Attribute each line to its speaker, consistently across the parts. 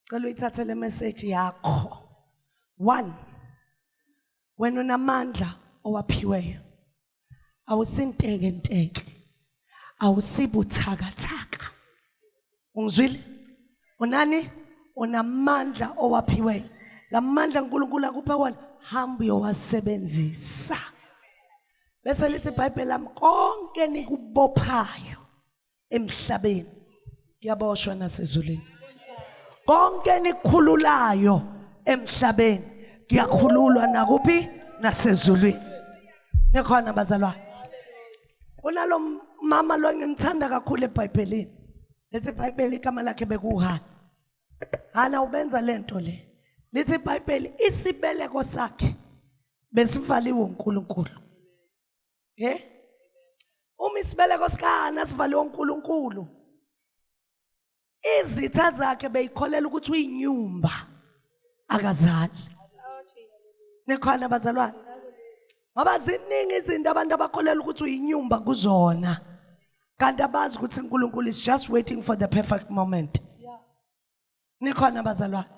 Speaker 1: Cela uyithathe le message yakho. One, wena unamandla owaphiweyo. Awusinteke nteke. Awusibuthakathaka. Ungizwile? Unani? Unamandla owaphiweyo. Lamandla uNkulunkulu akupha wona, hamba uyowasebenzisa. Bese lithi iBhayibheli lami konke nikubophayo emhlabeni kuyaboshwa nasezulwini. Konke nikukhululayo emhlabeni kuyakhululwa nakuphi nasezulwini. Nikhona bazalwane? Kunalo mama lo engimthanda kakhulu eBhayibhelini. Lithi iBhayibheli igama lakhe bekuHana. Hana ubenza lento le. Lithi iBhayibheli isibeleko sakhe besivaliwe uNkulunkulu. Eh? Uma isibeleko sikaHana sivaliwe uNkulunkulu. Izitha zakhe beyikholela ukuthi uyinyumba akazali.
Speaker 2: Oh Jesus.
Speaker 1: Nikhona bazalwane? Ngoba ziningi izinto abantu abakholela ukuthi uyinyumba kuzona. Kanti abazi ukuthi uNkulunkulu is just waiting for the perfect moment. Nikhona bazalwane?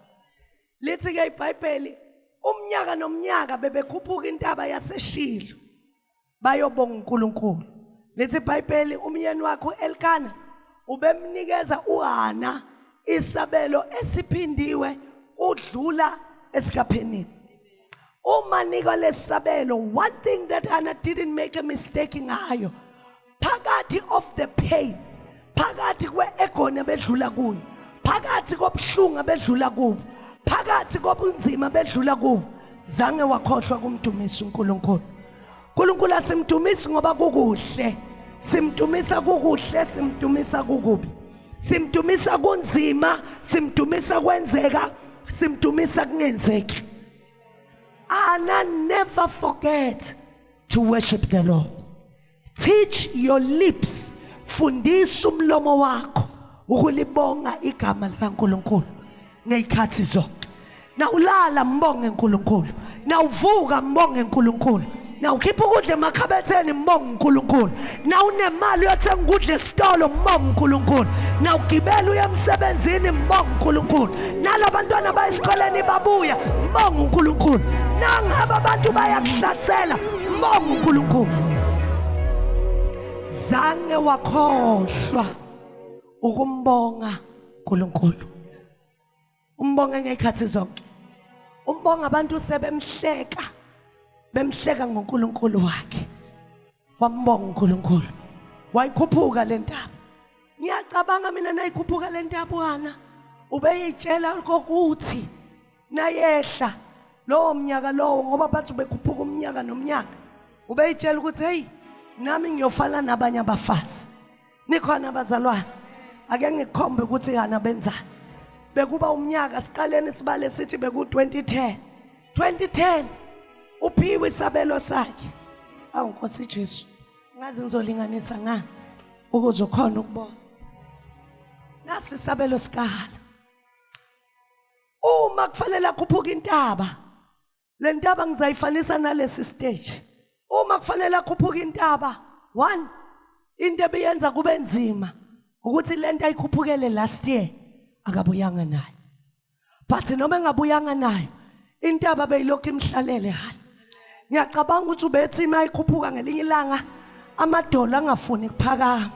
Speaker 1: Lithi ke iBhayibheli umnyaka nomnyaka bebekhuphuka intaba yaseShilo bayobonga uNkulunkulu. Lithi iBhayibheli umyeni wakhe uElkana ubemnikeza uHana isabelo esiphindiwe udlula esikaphenini. Uma nikwa lesabelo, one thing that Hannah didn't make a mistake ngayo, phakathi of the pain, phakathi kwe-agony abedlula kuyo, phakathi kobuhlungu abedlula kubo, phakathi kobunzima abedlula kubo, zange wakhohlwa kumdumisa uNkulunkulu. uNkulunkulu asimdumisi ngoba kukuhle, simdumisa kukuhle, simdumisa kukubi, simdumisa kunzima, simdumisa kwenzeka, simdumisa kungenzeki. Anna never forget to worship the Lord. Teach your lips, fundisa umlomo wakho ukulibonga igama likaNkulunkulu ngezikhathi zonke. Nawulala mbonge uNkulunkulu, nawuvuka mbonge uNkulunkulu, nawukhipha ukudla emakhabetheni mbonge uNkulunkulu, nawunemali uyothenga ukudla esitolo mbonge uNkulunkulu, nawugibela uye emsebenzini mbonge uNkulunkulu, nalabantwana bayesikoleni babuya mbonge uNkulunkulu, nangabe abantu bayakuhlasela mbonge uNkulunkulu. Zange wakhohlwa ukumbonga uNkulunkulu. Umbonge ngekhathi zonke. Umbonga abantu sebemhleka, bemhleka ngoNkulunkulu wakhe. Wambonga uNkulunkulu. Wayikhuphuka le ntaba. Ngiyacabanga mina nayikhuphuka le ntaba uHana ubeyitshela kokuthi nayehla lowo mnyaka lowo, ngoba bathi ubekhuphuka umnyaka nomnyaka, ubeyitshela ukuthi hey, nami ngiyofana nabanye abafazi. Nikhona bazalwane? Ake ngikukhombe ukuthi Hana benzani. Bekuba umnyaka, siqaleni sibale sithi beku 2010. 2010 uphiwe isabelo sakhe. Awu Nkosi Jesu, ngazi ngizolinganisa ngani ukuze ukhona ukubona. Nasi isabelo sikaHana. Uma kufanele akhuphuke intaba, le ntaba ngizayifanisa nalesi stage. Uma kufanele akhuphuke intaba, one into ebiyenza kube nzima ukuthi lento ayikhuphukele last year akabuyanga nayo. But noma engabuyanga nayo, intaba beyilokhu imhlalele hana. Ngiyacabanga ukuthi ubethi uma ikhuphuka ngelinye ilanga amadolo angafuni kuphakama,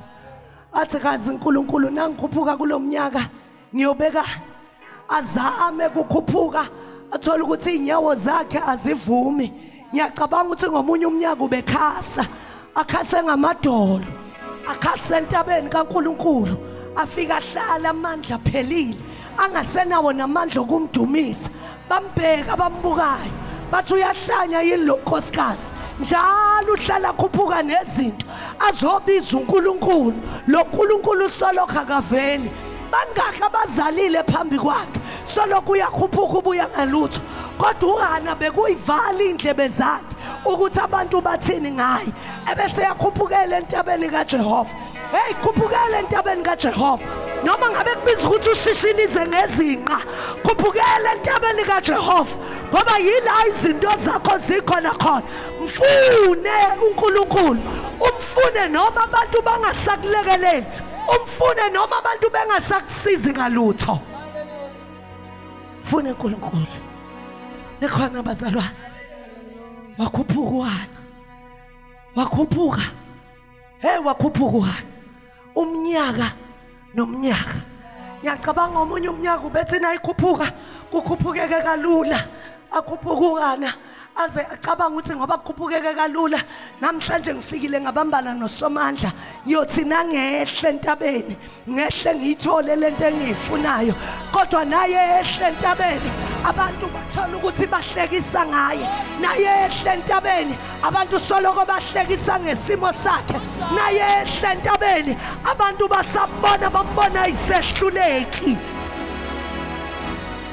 Speaker 1: athi kazi uNkulunkulu nangikhuphuka kulomnyaka ngiyobeka, azame kukhuphuka athole ukuthi inyawo zakhe azivumi. Ngiyacabanga ukuthi ngomunye umnyaka ubekhasa, akhase ngamadolo, akhase entabeni kaNkulunkulu, afika ahlala amandla phelile, angasenawo namandla okumdumisa. Bambheka bambukayo bathi uyahlanya yini lo nkosikazi, njalo uhlala khuphuka nezinto azobiza uNkulunkulu, lo nkulunkulu solokhu akaveli. Bangakhi abazalile phambi kwakhe, solokhu uyakhuphuka ubuya ngalutho. Kodwa uHana bekuyivala indlebe zakhe ukuthi abantu bathini ngaye, ebese yakhuphukela entabeni kaJehova. Hey, khuphukela entabeni kaJehova, noma ngabe kubiza ukuthi ushishinize ngezinqa, khuphukela entabeni kaJehova, ngoba yila izinto zakho zikhona khona. Mfune uNkulunkulu, umfune noma abantu bangasakulekeleli, umfune noma abantu bengasakusizi ngalutho. Funa uNkulunkulu. Nikhona bazalwane. Wakhuphuka uHana. Wakhuphuka. Hey wakhuphuka uHana. Umnyaka nomnyaka. Ngiyacabanga omunye umnyaka ubethi nayikhuphuka kukhuphukeke kalula. Akhuphuka uHana aze acabanga ukuthi ngoba kukhuphukeke kalula namhlanje ngifikile ngabambana noSomandla ngiyothi nangehle entabeni ngehle ngiyithole lento engiyifunayo kodwa naye ehle entabeni abantu bathola ukuthi bahlekisa ngaye naye ehle entabeni abantu soloko bahlekisa ngesimo sakhe naye ehle entabeni abantu basambona bambona isehluleki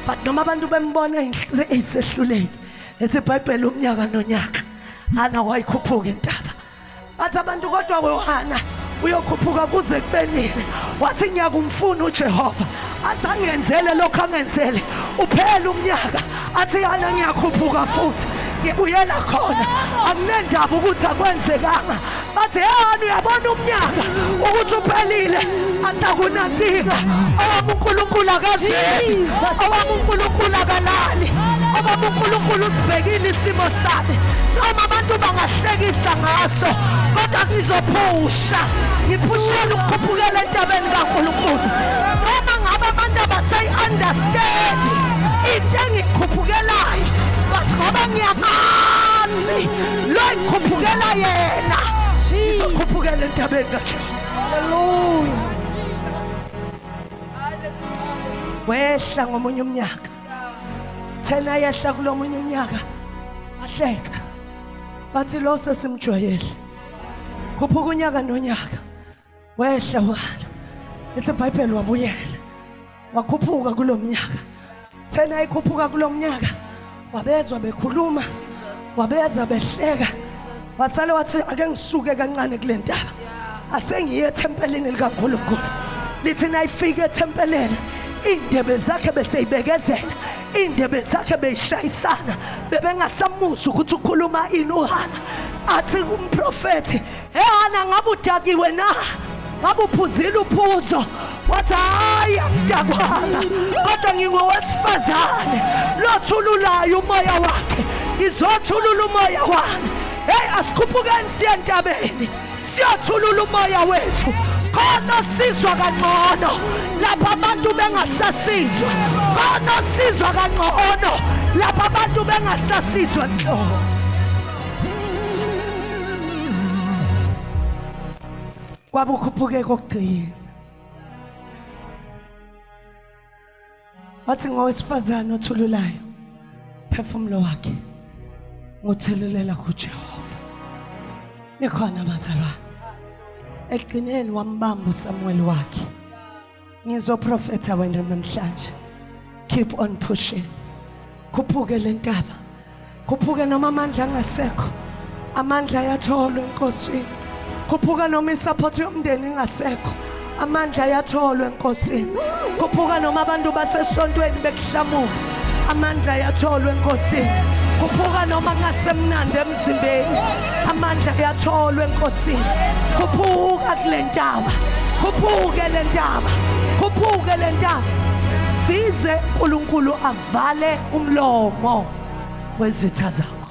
Speaker 1: but noma abantu bembona isehluleki ethi iBhayibheli umnyaka nonyaka Hana wayikhuphuka intaba bathi abantu kodwa weHana uyokhuphuka kuze kube nini wathi ngiyakumfuna uJehova asangenzele lokho angenzele uphela umnyaka athi yana ngiyakhuphuka futhi ngibuyela khona akunendaba ukuthi akwenzekanga bathi yani uyabona umnyaka ukuthi uphelile athi akunankinga owami uNkulunkulu akazeki owami uNkulunkulu akalali owami uNkulunkulu usibhekile isimo sami noma abantu bangahlekisa ngaso kodwa ngizophusha ngiphushela ukukhuphukela entabeni kaNkulunkulu noma ngabe abantu abasayi-understand into engikhuphukelayo but ngoba ngiyamazi lo ngikhuphukela yena ngizokhuphukela entabeni kaJehova.
Speaker 2: Hallelujah.
Speaker 1: Wehla ngomunye umnyaka thena yehla kulomunye umnyaka bahleka bathi lo sesimjwayele khuphuka unyaka nonyaka wehla wala ethi iBhayibheli wabuyela wakhuphuka kulomnyaka thena ikhuphuka kulomnyaka wabezwa bekhuluma wabezwa behleka wasale wathi ake ngisuke kancane kule ntaba asengiye ethempelini likaNkulunkulu lithi nayifika ethempelini indebe zakhe beseyibekezela indebe zakhe beyishayisana bebengasamuzwa ukuthi ukhuluma ini uHana athi umprofethi hehana ngabe udakiwe na ngabe uphuzile uphuzo wathi hayi angidakwanga kodwa ngingowesifazane lothululayo umoya wakhe ngizothulula umoya wami heyi asikhuphukeni siye entabeni siyothulula umoya wethu khona sizwa kangcono lapha abantu bengasasizwa khona sizwa kangcono lapha abantu bengasasizwa nhlobo kwabukhuphuke kokugcina wathi ngowesifazane othululayo phefumulo wakhe ngothululela kuJehova nikhona bazalwane ekugcineni wambamba uSamuel wakhe ngizoprofetha wena namhlanje keep on pushing khuphuke le ntaba khuphuke noma amandla angasekho amandla ayatholwa enkosini khuphuka noma isupport yomndeni ingasekho amandla ayatholwa enkosini khuphuka noma abantu basesontweni bekuhlamuka amandla ayatholwa enkosini khuphuka noma kungasemnandi emzimbeni amandla ayatholwa enkosini khuphuka kule ntaba khuphuke le ntaba khuphuke le ntaba size uNkulunkulu avale umlomo wezitha zakho.